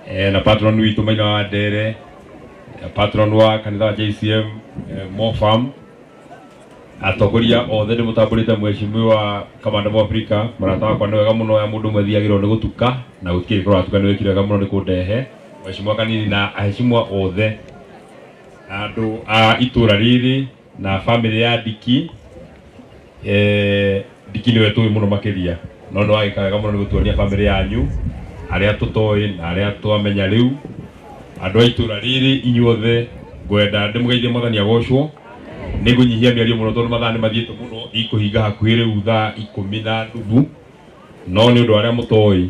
Na patron witũ Maina wa Ndere, patron wa kanitha wa JCM, Mofam, atongoria othe nĩ mũtambũrĩte mheshimiwa Kamanda Mwafrika, mũrata wakwa, nĩ wega mũno ya mũndũ ũmwe thiagĩrwo nĩ gũtuka na gũtikĩrĩ kũratuka, nĩ wĩkire wega mũno nĩ kũndehe mheshimiwa Kanini na aheshimiwa othe, andũ a itũra rĩrĩ na family ya Ndiki. Ndiki nĩwe tũĩ mũno makĩria, no nĩ wagĩka wega mũno nĩ gũtuonia family yanyu, arĩa tũtoĩ na arĩa twamenya rĩu. Andũ a itũra rĩrĩ inyuothe, ngwenda ndĩmũgeithie, Mwathani agocwo. Nĩ ngũnyihia mĩario mũno tondũ mathaa nĩ mathiĩte mũno, ikũhinga hakuhĩ rĩu thaa 10:30, no nĩ ũndũ wa arĩa mũtoĩ,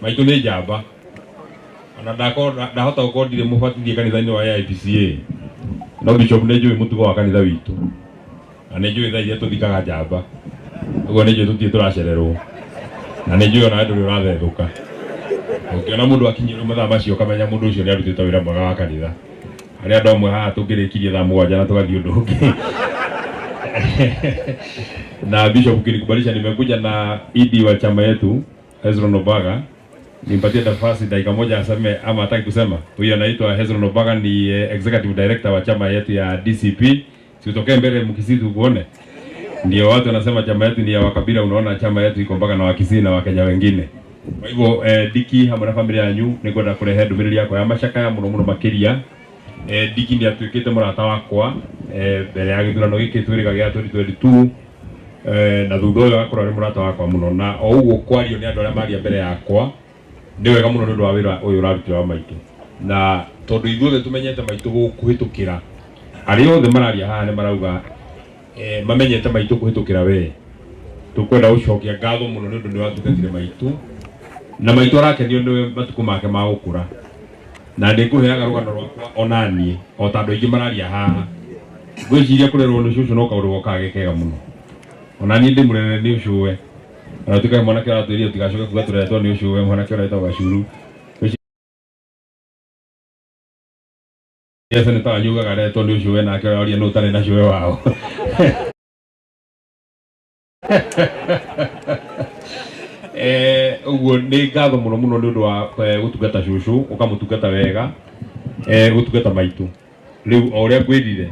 maitũ nĩ njamba. Ona ndakorwo ndahota gũkorwo ndirĩ mũbatithie kanitha-inĩ wa AIPCA, no bishop, nĩ njũĩ mũtugo wa kanitha witũ na nĩ njũĩ thaa iria tũthikaga njamba. Ũguo nĩ njũĩ tũtirĩ tũracererwo, na nĩ njũĩ onawe ndũrĩ ũrathethũka. Ũngĩona mũndũ akinyĩrwo mathaa macio, ũkamenya mũndũ ũcio nĩ arutĩte wĩra mwega wa kanitha. Harĩ andũ amwe haha tũngĩrĩkirie thaa 7 na tũgathiĩ ũndũ ũngĩ. Na bishop, ukinikubalisha, nimekuja na ED wa chama yetu Hezron Obaga, nimpatie nafasi dakika moja aseme ama hataki kusema. Huyu anaitwa Hezron Obaga, ni executive director wa chama yetu ya DCP. Si utokee mbele Mkisii tukuone. Ndio watu wanasema chama yetu ni ya wakabila, unaona chama yetu iko mpaka na Wakisii na Wakenya wengine. Kwa hivyo Diki hamwe na family yanyu, nĩngwenda kũrehe ndũmĩrĩri yakwa ya macakaya mũno mũno makĩria. Diki nĩ atuĩkĩte mũrata wakwa mbere ya gĩthurano gĩkĩ twĩrĩga gĩa 2022, na thutha ũyũ agakorwo arĩ mũrata wakwa mũno, na o ũguo kwario nĩ andũ arĩa maria mbere yakwa, nĩ wega mũno nĩ ũndũ wa wĩra ũyũ ũrarutĩra wa maitũ, na tondũ ithuothe tũmenyete maitũ gũkũhĩtũkĩra arĩa othe mararia haha nĩ marauga mamenyete maitũ kũhĩtũkĩra we. Tũkwenda gũcokia ngatho mũno nĩ ũndũ nĩ watungatire maitũ, na maitũ arakenio nĩ matukũ make ma gũkũra. Na nĩ ngũheaga rũgano rwakwa onaniĩ o ta andũ aingĩ mararia haha. Ngwĩciria kũrerwo nĩ cũcũ no kaũndũ gokaga ge kega mũno. Ona niĩ ndĩ mũrere nĩ ũcũwe, ona tuĩka mwanake ũratwĩrire tũtigacoke kuga tũreretwo nĩ ũcũwe, mwanake ũretwo Gacuru. Ngwĩciria seneta wanyu ugaga areretwo nĩ ũcũwe, nake ũroria nũ ũtarĩ na cũwe wao. Ũguo nĩ ngatho mũno mũno nĩ ũndũ wa gũtungata cũcũ, ũkamũtungata wega, gũtungata maitũ. Rĩu o ũrĩa ngwĩrire,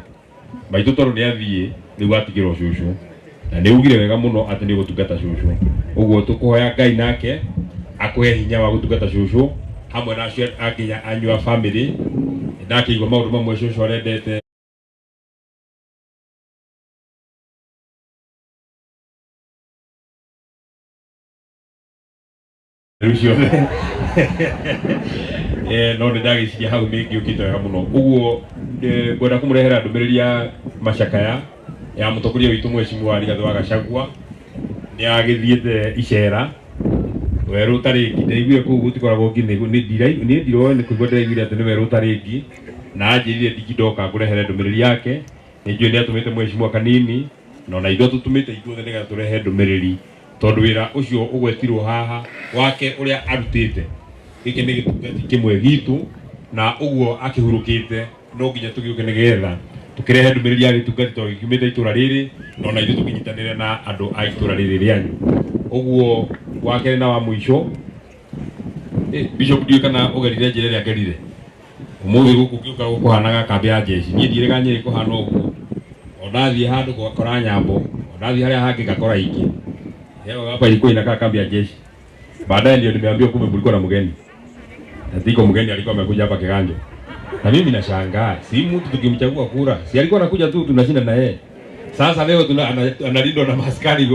maitũ tondũ nĩ athiĩ, rĩu atigĩrwo cũcũ, na nĩ ugire wega mũno atĩ nĩ ũgũtungata cũcũ. Ũguo tũkũhoya Ngai nake akũhe hinya wa gũtungata cũcũ hamwe na acio angĩ anyu a family. Ndakĩigua maũndũ mamwe cũcũ arendete rĩu ciothe, no nĩ ndagĩciria hau nĩ ngĩũkĩte wega mũno. Ũguo ngwenda kũmũrehera ndũmĩrĩri ya macakaya ya mũtongoria witũ mheshimiwa Rigathĩ wa Gachagua. Nĩ agĩthiĩte icera werũ ũtarĩ ngi. Ndaiguire kũu gũtikoragwo ngi, niĩ ndiroĩ, nĩ kũigua ndĩraiguire atĩ nĩ werũ ũtarĩ ngi, na anjĩrire ndiki ndoka ngũrehere ndũmĩrĩri yake. Nĩ njũĩ nĩ atũmĩte mheshimiwa Kanini, na ona ithuĩ tũtũmĩte ithuothe nĩgetha tũrehe ndũmĩrĩri, tondũ wĩra ũcio ũgwetirwo haha wake ũrĩa arutĩte, gĩkĩ nĩ gĩtungati kĩmwe gitũ, na ũguo akĩhurũkĩte no nginya tũgĩũke nĩgetha tũkĩrehe ndũmĩrĩri ya gĩtungati tondũ gĩkiumĩte itũra rĩrĩ, na ona ithuĩ tũkĩnyitanĩre na andũ a itũra rĩrĩ rĩanyu. Ũguo wa kerĩ na wa mũico, Bishop, ndiũĩ kana ũgerire njĩra ĩrĩa ngerire ũmũthĩ gũkũ ngĩũka gũkũhanaga kambĩ ya jeshi. Niĩ ndiĩrĩga Nyĩrĩ kũhana ũguo. O ndathiĩ handũ ngakora nyambo, o ndathiĩ harĩa hangĩ ngakora ingĩ. Leo hapa ilikuwa inakaa kambi ya jeshi. Baadaye ndio nimeambiwa kumbe mlikuwa na mgeni, na tiko mgeni alikuwa amekuja hapa Kiganjo, na mimi nashangaa, si mtu tukimchagua kura, si alikuwa anakuja tu tunashinda na yeye? Sasa leo analindwa na maskari.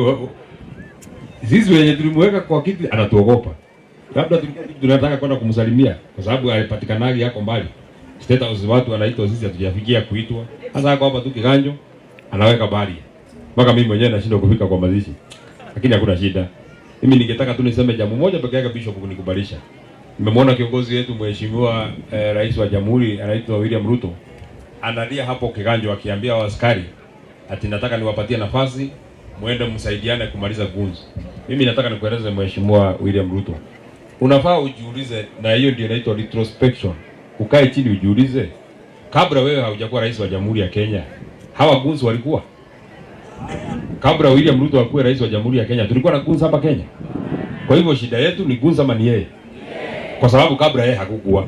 Sisi wenye tulimweka kwa kiti anatuogopa. Labda tulikuwa tunataka kwenda kumsalimia kwa sababu alipatikanagi yako mbali. State House watu wanaitwa, sisi hatujafikia kuitwa. Sasa ako hapa tu Kiganjo anaweka barrier. Mpaka mimi mwenyewe nashindwa kufika kwa mazishi. Lakini hakuna shida. Mimi ningetaka tu niseme jambo moja peke yake, Bishop, kunikubalisha. Nimemwona kiongozi wetu mheshimiwa rais wa jamhuri anaitwa William Ruto analia hapo Kiganjo akiambia askari ati nataka niwapatie nafasi muende msaidiane kumaliza goons. Mimi nataka nikueleze, mheshimiwa William Ruto, unafaa ujiulize, na hiyo ndio inaitwa retrospection. Ukae chini ujiulize, kabla wewe haujakuwa rais wa jamhuri ya Kenya, hawa goons walikuwa? Kabla William Ruto akuwe rais wa jamhuri ya Kenya, tulikuwa na goons hapa Kenya? Kwa hivyo shida yetu ni goons ama ni yeye? Kwa sababu kabla yeye hakukuwa,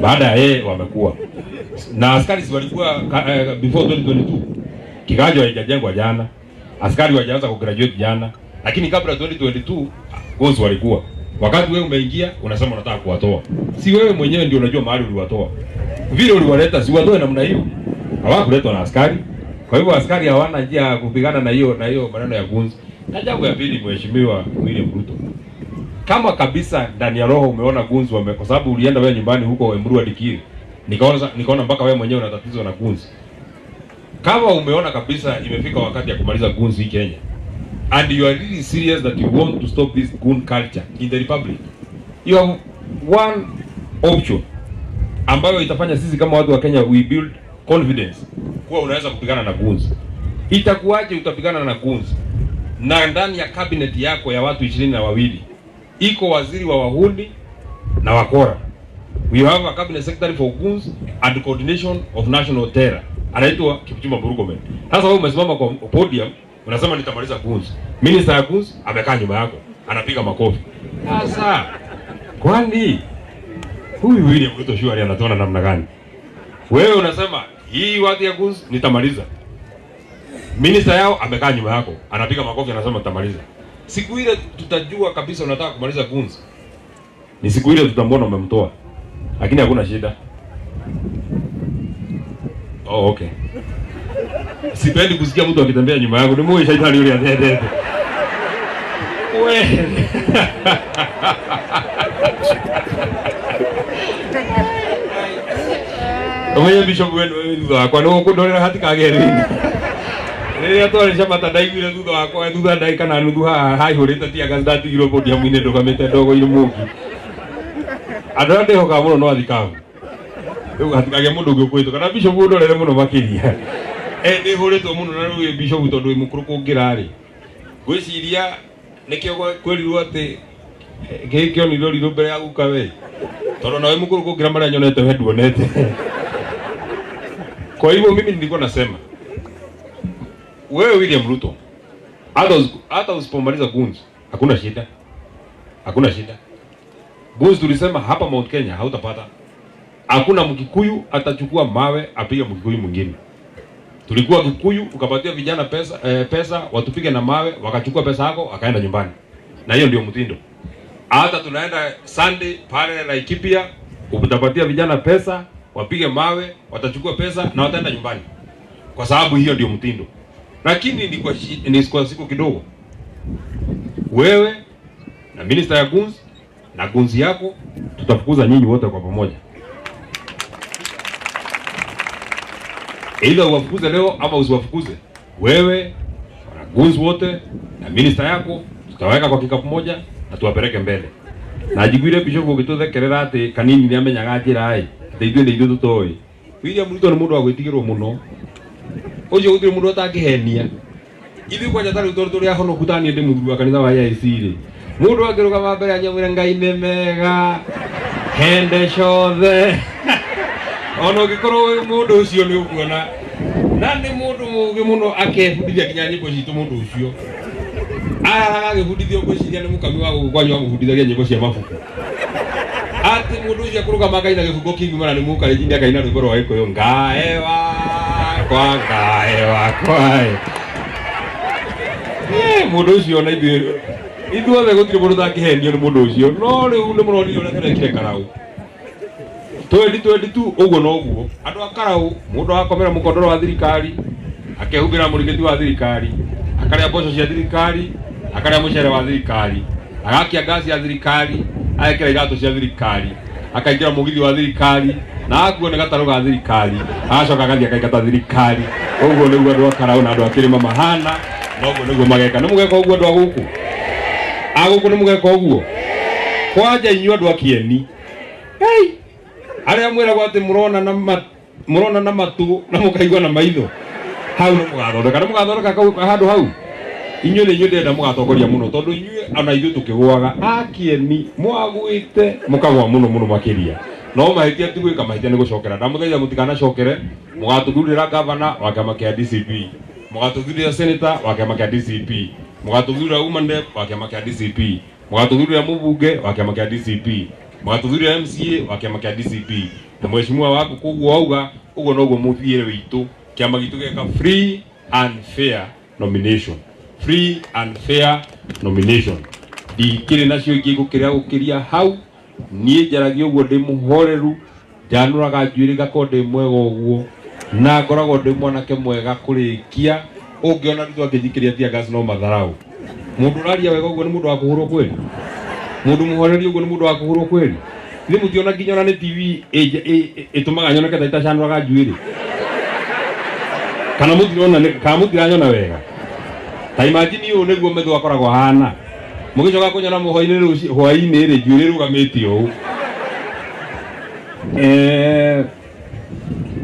baada ya yeye wamekuwa na askari. Si walikuwa before 2022? Kiganjo haijajengwa jana, askari wajaanza kugraduate jana, lakini kabla 2022 goons walikuwa. Wakati wewe umeingia unasema unataka kuwatoa, si wewe mwenyewe ndio unajua mahali uliwatoa? Vile uliwaleta, si watoe namna hiyo? Hawakuletwa na askari. Kwa hivyo askari hawana njia ya kupigana na hiyo maneno ya goons. Na jambo ya pili, Mheshimiwa William Ruto, kama kabisa ndani ya roho umeona goons wame, kwa sababu ulienda wewe nyumbani huko Emurua Dikirr, nikaona mpaka wewe mwenyewe una tatizo na goons. Kama umeona kabisa imefika wakati ya kumaliza goons hii Kenya, and you are really serious that you want to stop this goon culture in the republic, you have one option ambayo itafanya sisi kama watu wa Kenya we build confidence kuwa unaweza kupigana na goons. Itakuwaje utapigana na goons na ndani ya cabinet yako ya watu 22 iko waziri wa wahuni na wakora? We have a cabinet secretary for goons and coordination of national terror, anaitwa Kipchumba Murkomen. Sasa wewe umesimama kwa podium unasema nitamaliza goons. Minister ya goons amekaa nyuma yako anapiga makofi. Sasa kwani huyu William Ruto surely anatuona namna gani? Wewe unasema hii watu ya goons nitamaliza. Minister yao amekaa nyuma yako anapiga makofi anasema nitamaliza. Siku ile tutajua kabisa unataka kumaliza goons, ni siku ile tutamwona umemtoa, lakini hakuna shida. Oh, okay. Sipendi kusikia mtu akitembea nyuma yangu. Ni mwe shaitani yule atendete. We. Ũmenye bishop wenu wĩ thutha wakwa nĩ gũkũndorera hatikagere rĩrĩa twarĩ camata ndaiguire thutha wakwa thutha ndagĩka na nuthu haha haihũrĩte tear ndatigirwo podium-inĩ ndũgamĩte ndogo-inĩ mũngi. Andũ arĩa ndĩhokaga mũno no athikabu rĩu hatikagĩe mũndũ ũngĩ ũkũhĩtũka na bishop ũndorere mũno makĩria. Eh, nĩ hũrĩtwo mũno na rĩu bishop tondũ wĩ mũkũrũ kũngĩra rĩ, ngwĩciria nĩkĩo kwĩrirwo atĩ gĩkĩ kĩonire rirũ mbere ya guka we, tondũ nawe mũkũrũ kũngĩra marĩa nyonete we nduonete. Kwa hivyo mimi nilikuwa nasema wewe William Ruto, hata usipomaliza goons hakuna shida, hakuna shida. Goons tulisema hapa Mount Kenya hautapata. Hakuna Mkikuyu atachukua mawe apige Mkikuyu mwingine. Tulikuwa Kikuyu ukapatia vijana pesa watupige na mawe, wakachukua pesa yako wakaenda nyumbani, na hiyo ndio mtindo. Hata tunaenda Sunday pale Laikipia, utapatia vijana pesa wapige mawe, watachukua pesa na wataenda nyumbani, kwa sababu hiyo ndio mtindo. Lakini ni kwa siku kidogo, wewe na minister ya goons na goons yako tutafukuza nyinyi wote kwa pamoja. Either uwafukuze leo ama usiwafukuze, wewe na goons wote na minister yako tutaweka kwa kikapu moja na tuwapeleke mbele. Na njiguire bishop ũgĩtũthekerera atĩ kanini nĩ amenyaga njĩra ĩ, atĩ ithuĩ nĩ ithuĩ tũtoĩ. William Ruto nĩ mũndũ wa gwĩtigĩrwo mũno, ũcio gũtirĩ mũndũ atangĩhenia. Ithuĩ kwanja ta rĩu tondũ tũrĩ ahonoku, ta niĩ ndĩ mũthuri wa kanitha wa AIC rĩ, mũndũ angĩrũgama mbere anyamwĩre Ngai nĩ mega hende ciothe, ona ũngĩkorwo wĩ mũndũ ũcio nĩ ũkuona na nĩ mũndũ mũũgĩ mũno, akebundithia nginya nyĩmbo citũ. Mũndũ ũcio araraga agĩbundithio, ngwĩciria nĩ mũkami wa gũkũ kwanyu wamũbundithagia nyĩmbo cia mabuku, atĩ mũndũ ũcio akũrũgama akaina gĩbungo kĩngĩ na nĩ mũkarenjini akaina rwĩmbo rwa Gĩkũyũ, ngae wakwa ngae wakwa. Eh, mũndũ ũcio ona ithuĩ ithuothe gũtirĩ mũndũ ũtangĩhenio nĩ mũndũ ũcio. No rĩu nĩ mũronire ũrĩa tũrekire Karau 2022, ũguo noguo andũ a Karau, mũndũ agakomera mũkondoro wa thirikari, akehumbĩra mũrigiti wa thirikari, akarĩa mboco cia thirikari, akarĩa mũcere wa thirikari, agakia ngasi ya thirikari, agekĩra iratũ cia thirikari, akaingĩra mũgithi wa thirikari na akuo nĩ gatarũ ga thirikari, agacoka agathiĩ akaingata thirikari. Ũguo nĩguo andũ a Karau na andũ a kĩrĩma mahana, na ũguo nĩguo mageka. Nĩ mũgeka ũguo andũ a gũkũ, a gũkũ nĩ mũgeka ũguo kwanja inyuĩ andũ a Kĩeni. Hey! Arĩa mwĩragwo atĩ mũrona na matũ na mũkaigua na maitho, hau nĩ mũgathondeka, nĩ mũgathondeka handũ hau. Inyuĩ nĩ inyuĩ ndĩrenda mũgatongoria mũno, tondũ inyuĩ ona ithuĩ tũkĩgũaga a Kĩeni mwagwĩte mũkagwa mũno mũno makĩria. No mahĩtia ti gwĩka mahĩtia nĩ gũcokera. Ndamũthaitha mũtikanacokere. Mũgatũthurĩra gavana wa kĩama kĩa DCP, mũgatũthurĩra senator wa kĩama kĩa DCP, mũgatũthurĩra woman rep wa kĩama kĩa DCP, mũgatũthurĩra mũbunge wa kĩama kĩa DCP. Mwatũthurire MCA wa kĩama kĩa DCP na mheshimiwa waku, koguo wauga ũguo noguo mũthiĩre witũ. Kĩama gitũ gĩka free and fair nomination, free and fair nomination. Ndikĩrĩ nacio ingĩ ngũkĩrĩa gũkĩria hau. Niĩ njaragia ũguo ndĩ mũhoreru, njanũraga njuĩrĩ ngakorwo ndĩ mwega ũguo, na ngoragwo ndĩ mwanake mwega kũrĩkia. Ũngĩona Ruto angĩnjikĩria tear gas no matharau. Mũndũ ũraria wega ũguo nĩ mũndũ wa kũhũrwo kweli? Mũndũ mũhoreri ũguo nĩ mũndũ wa kũhũrwo kweli? Ithe mũtiona nginya ona nĩ TV ĩtũmaga nyoneke ta itacanũraga njuĩrĩ? Kana mũtirona kana mũtiranyona wega? Ta imagine ũyũ nĩguo metho akoragwo ahana. Mũgĩcoka kũnyona mũhwainĩ rũci hwainĩ rĩ, njuĩrĩ ĩrũgamĩte ũũ.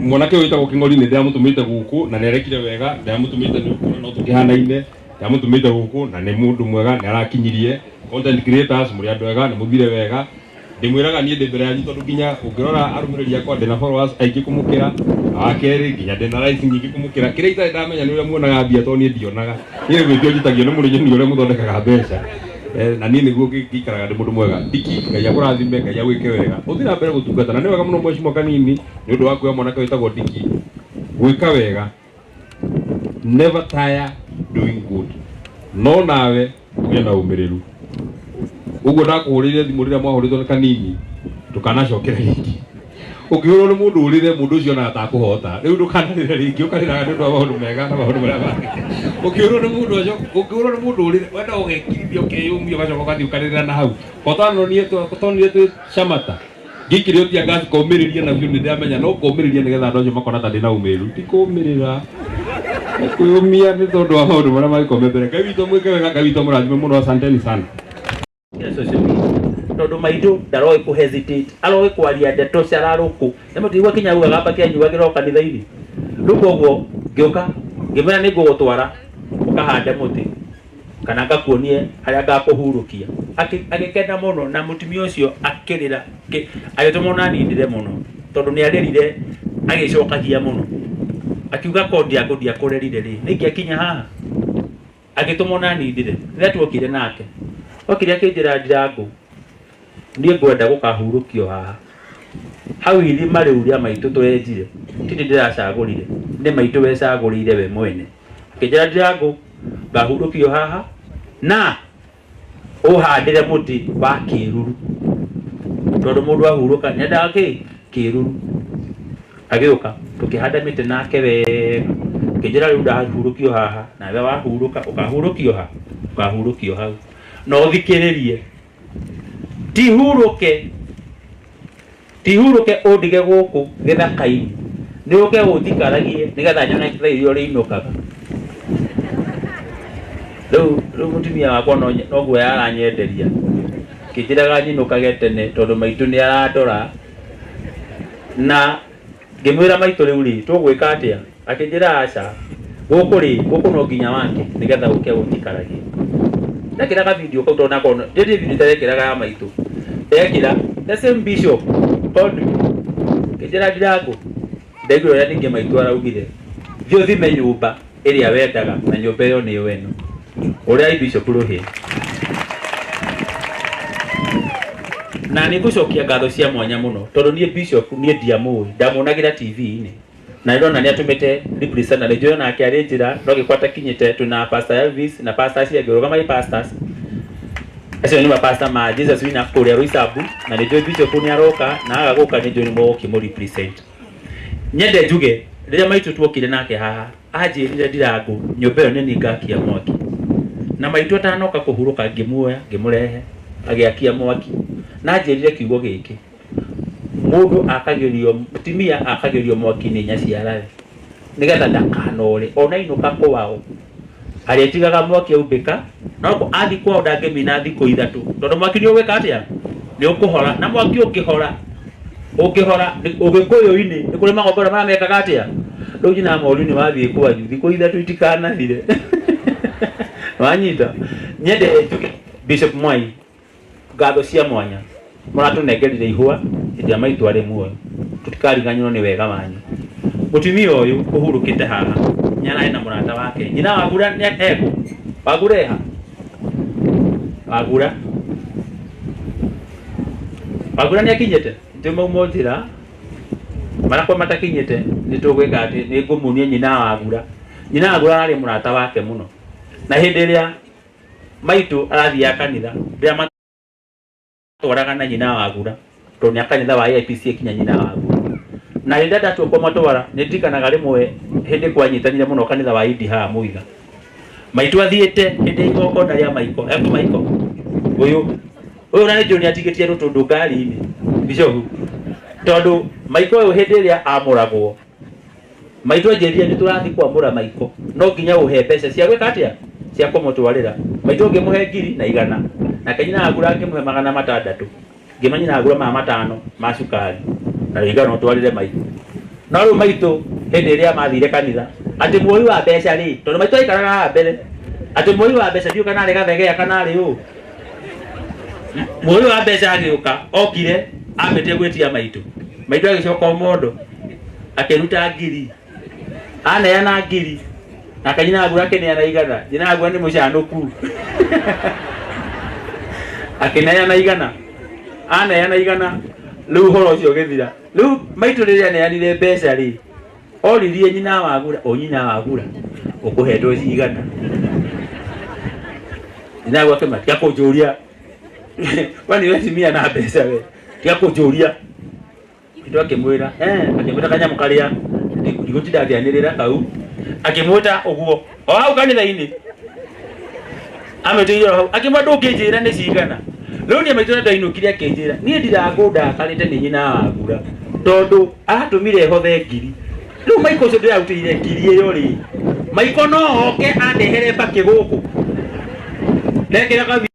Mwanake ũyũ wĩtagwo Kĩng'ori nĩ ndĩramũtũmĩte gũkũ na nĩ arekire wega. Ndĩramũtũmĩte nĩ ũkuona no tũkĩhanaine. Ndĩramũtũmĩte gũkũ na nĩ mũndũ mwega, nĩ arakinyirie. Content creators, mũrĩ andũ ega, nĩ mũthire wega. Ndĩmwĩraga niĩ ndĩ mbere yanyu tondũ nginya ũngĩrora arũmĩrĩri akwa ndĩna followers aingĩ kũmũkĩra. Na wa kerĩ nginya ndĩna likes nyingĩ kũmũkĩra. Kĩrĩa itarĩ ndamenya nĩ ũrĩa muonaga mbia, tondũ niĩ ndionaga. Niĩ nĩ gwĩtio njĩtagio nĩ mũrĩ nyoni ũrĩa mũthondekaga mbeca. Na niĩ nĩguo ngĩikaraga ndĩ mũndũ mwega. Ndiki, Ngai akũrathime, Ngai agwĩke wega, ũthiĩ na mbere gũtungata. Na nĩ wega mũno mheshimiwa Kanini nĩ ũndũ wa kuoya mwanake wĩtagwo Ndiki gwĩka wega. Never tire doing good. No nawe ũgĩe na ũmĩrĩru. Ũguo ndakũhũrĩire thimũ rĩrĩa mwahũrĩtwo nĩ Kanini, ndũkanacokere rĩngĩ. Ũngĩhũrwo nĩ mũndũ ũrĩre, mũndũ ũcio onaga takũhota. Rĩu ndũkanarĩre rĩngĩ, ũkarĩraga nĩ ũndũ wa maũndũ mega na maũndũ marĩa mangĩ. Ũngĩhũrwo nĩ mũndũ ũcio, ũngĩhũrwo nĩ mũndũ ũrĩre, wenda ũgekirithia, ũkeyũmia, ũgacoka ũgathiĩ ũkarĩrĩra na hau. Kotanonire twĩ Shamata ngĩikĩrio tear gas, ngomĩrĩria na biũ. Nĩ ndĩramenya no ngomĩrĩria nĩgetha andũ acio makona ta ndĩna ũmĩrĩru. Ti kũmĩrĩra, nĩ kwĩyũmia nĩ tondũ wa maũndũ marĩa mangĩkorwo me mbere. Ngai witũ mwĩke wega, Ngai witũ amũrathime mũno. Asanteni sana. Ya social media tondũ maitũ ndaroĩ kũ hesitate, aroĩ kwaria ndeto cararũkũ nĩ mũtigua kinya augaga mbaki anyuagĩra o kanitha-inĩ. Rĩu koguo ngĩũka ngĩmwĩra nĩ ngũgũtwara ũkahande mũtĩ kana ngakuonie harĩa ngakũhurũkia. Agĩkena mũno na mũtumia ũcio akĩrĩra, agĩtũma ona niĩ ndĩre mũno tondũ nĩ arĩrire agĩcokagia mũno, akiuga ko ndiakũrerire rĩ, nĩ ingĩakinya haha? Agĩtũma ona niĩ ndĩre. Rĩrĩa tuokire nake, okire akĩnjĩra, "Ndirangũ, niĩ ngwenda gũkahurũkio haha hau irima rĩu rĩa maitũ twenjire. Ti niĩ ndĩracagũrire, nĩ maitũ wecagũrĩire we mwene." Akĩnjĩra, "Ndirangũ, ngahurũkio haha na ũhandĩre mũtĩ wa kĩruru, tondũ mũndũ ahurũka nĩendaga kĩ kĩruru." Agĩũka tũkĩhanda mĩtĩ nake wega. Akĩnjĩra, "Rĩu ndahurũkio haha, nawe wahurũka ũkahurũkio ha ũkahurũkio hau, na ũthikĩrĩrie, tihurũke tihurũke ũndige gũkũ gĩthaka-inĩ, nĩ ũke ũnjikaragie nĩgetha nyone thaa iria ũrĩinũkaga." Rĩu mũtumia wakwa no guoya aranyenderia, kĩnjĩraga nyinũkage tene tondũ maitũ nĩ arandora. Na ngĩmwĩra, "Maitũ, rĩu rĩ, tũgwĩka atĩa?" Akĩnjĩra, "Aca, gũkũ rĩ, gũkũ no nginya wake nĩgetha ũke ũnjikaragie." Ndekĩraga video kau tondũ nakorwo ndĩrĩ video itarekĩraga ya maitũ. Ndekĩra the same bishop called me, akĩnjĩra, "Ndirangũ, ndaigua ũrĩa ningĩ maitũ araugire, thiĩ ũthime nyũmba ĩrĩa wendaga, na nyũmba ĩyo nĩyo ĩno." Ũrĩa Bishop Rũhĩa. Na nĩ ngũcokia ngatho cia mwanya mũno tondũ niĩ bishop niĩ ndiamũĩ, ndamuonagĩra TV-inĩ na nĩ ndona nĩ atũmĩte representative, na nĩ njũĩ onake arĩ njĩra no gĩkwa atakinyĩte. Twĩna Pastor Elvis na pastor acio angĩ, rũgamai pastors acio nĩ mapastor ma Jesus Winner kũrĩa Roysambu, na nĩ njũĩ bishop nĩ aroka na aga gũka nĩ njũĩ nĩ mũgũkĩmũ represent. Nyende njuge rĩrĩa maitũ tuokire nake haha, anjĩrire, "Ndirangũ, nyũmba ĩyo nĩ niĩ ngakia mwaki." Na maitũ atanoka kũhurũka, ngĩmuoya ngĩmũrehe agĩakia mwaki, na anjĩrire kiugo gĩkĩ, "Mũndũ akagĩrio, mũtumia akagĩrio mwaki nĩ nyaciarawe nĩgetha ndakanore ona inũka kwao. Arĩtigaga mwaki aumbĩka, no athiĩ kwao ndangĩmina thikũ 3 tondũ mwaki nĩ ũgwĩka atĩa? Nĩ ũkũhora." Na mwaki ũngĩhora, ũngĩhora ũgĩkũyũ-inĩ nĩ kũrĩ magongona marĩa mekaga atĩa. Rĩu nyina mori nĩ wathiĩ kwanyu thikũ 3 itikanathire, wanyita. Nyende njuge Bishop Mwai, ngatho cia mwanya, mũratũnengerire ihũa hĩndĩ ĩrĩa maitũ arĩ muoyo. Tũtikariganĩrwo nĩ wega wanyu. Mũtumia ũyũ ũhurũkĩte haha nĩ ararĩ na mũrata wake. Nyina Wagura nĩ ekũ? Wagura eha? Wagura. Wagura nĩ akinyĩte tũmauma njĩra marakwa matakinyĩte nĩ tũgwĩka atĩ nĩ ngũmuonia nyina Wagura. Nyina Wagura ararĩ mũrata wake mũno, na hĩndĩ ĩrĩa maitũ arathiaga kanitha rĩrĩa matwaraga na nyina Wagura, tondũ nĩ a kanitha wa AIPC kinya nyina Wagura, na rĩrĩa ndatua kũmatwara nĩ ndirikanaga rĩmwe hĩndĩ kwanyitanire mũno kanitha wa Indi haha Mũiga, maitũ athiĩte hĩndĩ ya igongona rĩa maiko eko maiko ũyũ ũyũ na nĩ njũĩ nĩ atigĩtie rũtũndũ ngari-inĩ bicobu, tondũ maiko ũyũ hĩndĩ ĩrĩa amũragwo maitũ anjĩrire nĩ tũrathiĩ kwamũra maiko, no nginya ũhe mbeca cia gwĩka atĩa, cia kũmũtwarĩra. Maitũ ngĩmũhe 1,100, nake nyina Wagura ngĩmũhe 600, ngĩma nyina Wagura 500 ma cukari na rĩngĩ no twarĩre maitũ. No rĩu maitũ hĩndĩ ĩrĩa mathire kanitha atĩ muoi wa mbeca rĩ, tondũ maitũ aikaraga haha mbere, atĩ muoi wa mbeca ndiũĩ kana arĩ gathegea kana arĩ ũ, muoi wa mbeca agĩũka okire ambĩtie gwĩtia maitũ, maitũ agĩcoka ũmondo akĩruta 1,000, aneana 1,000, nake nyina Wagura akĩneana 100. Nyina Wagura nĩ mũcanũku, akĩneana 100, aneana 100, rĩu ũhoro ũcio ũgĩthira. Rĩu maitũ rĩrĩa aneanire mbeca rĩ, oririe nyina Wagura, o nyina Wagura ũkũhetwo cigana? Nyina Wagura akĩmwĩra, tiga kũnjũria, kwani we timia na mbeca we, tiga kũnjũria. Maitũ akĩmwĩra, akĩmwĩta kanyamũ karĩa ndigũtinda ngĩanĩrĩra kau, akĩmwĩta ũguo o hau kanitha-inĩ, amwĩtĩire o hau, akĩmwĩra ndũngĩnjĩra nĩ cigana. Rĩu niĩ maitũ nĩndainũkire akĩnjĩra niĩ ndirangũ ndakarĩte nĩ nyina Wagura tondũ aratũmire hothe 1,000. Rĩu maiko ũcio ndĩrarutĩire 1,000 ĩyo rĩ, maiko no oke andehere mbakĩ gũkũ ndekĩra kabi.